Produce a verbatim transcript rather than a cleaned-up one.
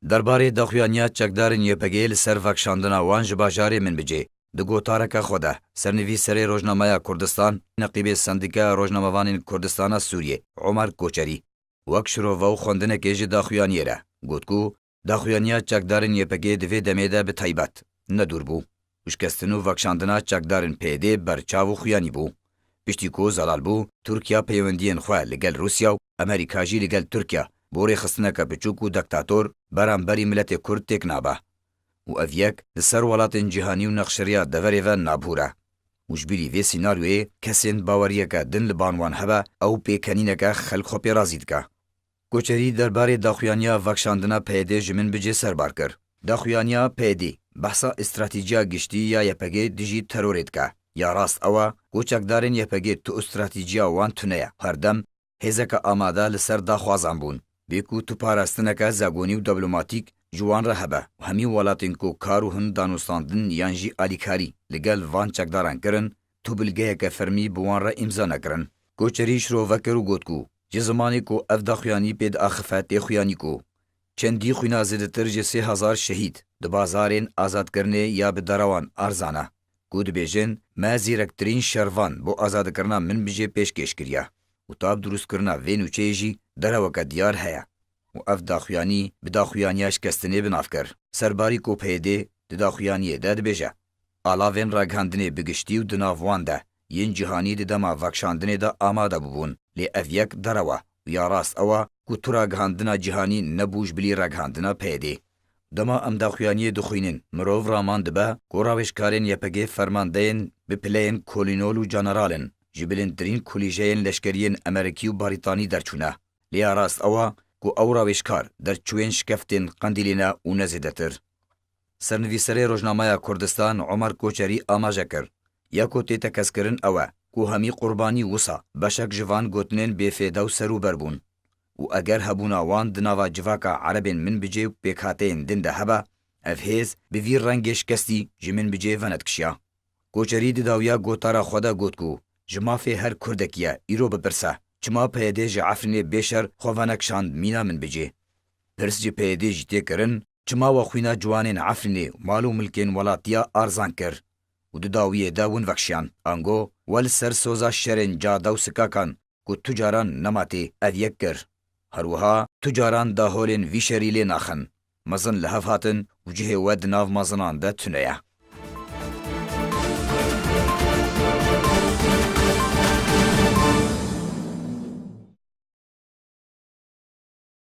Derbarê daxuyaniya çekdarên Y P G li ser vekşandina wan ji bajarê Minbicê, di gotareke xwe de, sernivîserê Rojnameya Kurdistan, Neqîbê Sendîkeya Rojnamevanên Kurdistana Sûriyê, Omer Koçerî, wek şirove û xwendinekê ji daxuyaniyê re, got ku daxuyaniya çekdarên Y P G di vê demê de bi taybet, ne dûr bû û şikestin û vekşandina çekdarên P Y D berçav û xuyanî bû. Piştî ku zelal bû, Tirkiye peywendiyên xwe li gel Rûsya û Amerîka jî li gel Tirkiye bo rêxistineke biçûk û dektator beramberî miletê Kurd têk nabe. Û ev yek li ser welatên cîhanî û nexşeriya deverê ve nabûr e. Û ji bîrî vê sînaryoyê kesên baweriyeke din li ban wan hebe, ew pêkenîneke xelk xwe pê razî dike. Koçerî derbarê daxuyaniya vekşandina P Y D ji Minbicê serbar kir. Daxuyaniya P Y D behsa stratejiya giştî ya Y P G dijî terorê dike. Ya rast ew e ku çekdarên Y P G tu stratejiya wan tune ye. Herdem hêzeke amade li ser daxwazan bûn. Bê ku tu parastineke zegonî û diplomatîk ji wan re hebe û hemî welatên ku kar û hin danûstandin yan jî alîkarî li gel van çekdaran kirin, tu bilgeyeke fermî bi wan re îmza nekirin. Koçerî şirove kir û got ku ji zimanê ku ev daxuyanî pê diaxife tê xuyanî ku çendî xwîna zêdetir ji sê hezar şehîd di bazarên azadkirinê ya bi derewan arzan e, ku dibêjin me zîrektirîn şervan bo azadikirina Minbicê pêşkêş kiriye û tab dirûstkirina vê nûçeyê jî dereweke diyar heye û ev daxuyanî bi daxuyaniya şikestinê bi nav kir. Serbarî ku P Y D di daxuyaniyê de dibêje, alavên ragihandinê bi giştî û di nav wan de yên cîhanî di dema vekşandinê de amade bûbûn, lê ev yek derew e û ya rast ew e ku tu ragihandina cîhanî nebû ji bilî ragihandina P Y D. Dema em daxuyaniyê dixwînin, mirov raman dibe ku rawêjkarên Y P G fermandeyên bi pileyên kolînol û general in, ji bilindtirîn kulîjeyên leşkeriyên Amerîkî û Barîtanî derçûne. Lê ya rast ew e ku ew rawêjkar derçûyên şikeftên Qendîlê ne û ne zêdetir. Sernivîserê Rojnameya Kurdistan Omer Koçerî amaje kir, ya ku tê tekez kirin ew e ku hemî qurbanî wisa beşek ji van gotinên bêfêde û serûber bûn û eger hebûna wan di nava civaka erebên Minbicê û pêkhateyên din de hebe, ev hêz bi vî rengê şikestî ji Minbicê venedikişiya. Koçerî di dawiya gotara xwe de got ku ji mafê her Kurdekî ye îro bipirse, çima P Y D ji Efrînê bê şer xwe venekişand mîna Minbicê? Pirs ji P Y D jî tê kirin, çima we xwîna ciwanên Efrînê û mal û milkên welatiya arzan kir û di dawiyê de win vekşiyan? Ango we li ser soza şerên cade û sikakan ku tu caran nema tê ev yek kir. Her wiha tu caran daholên vî şerî lê naxin. Mezin li hev hatin û cihê we di nav mezinan de tune ye.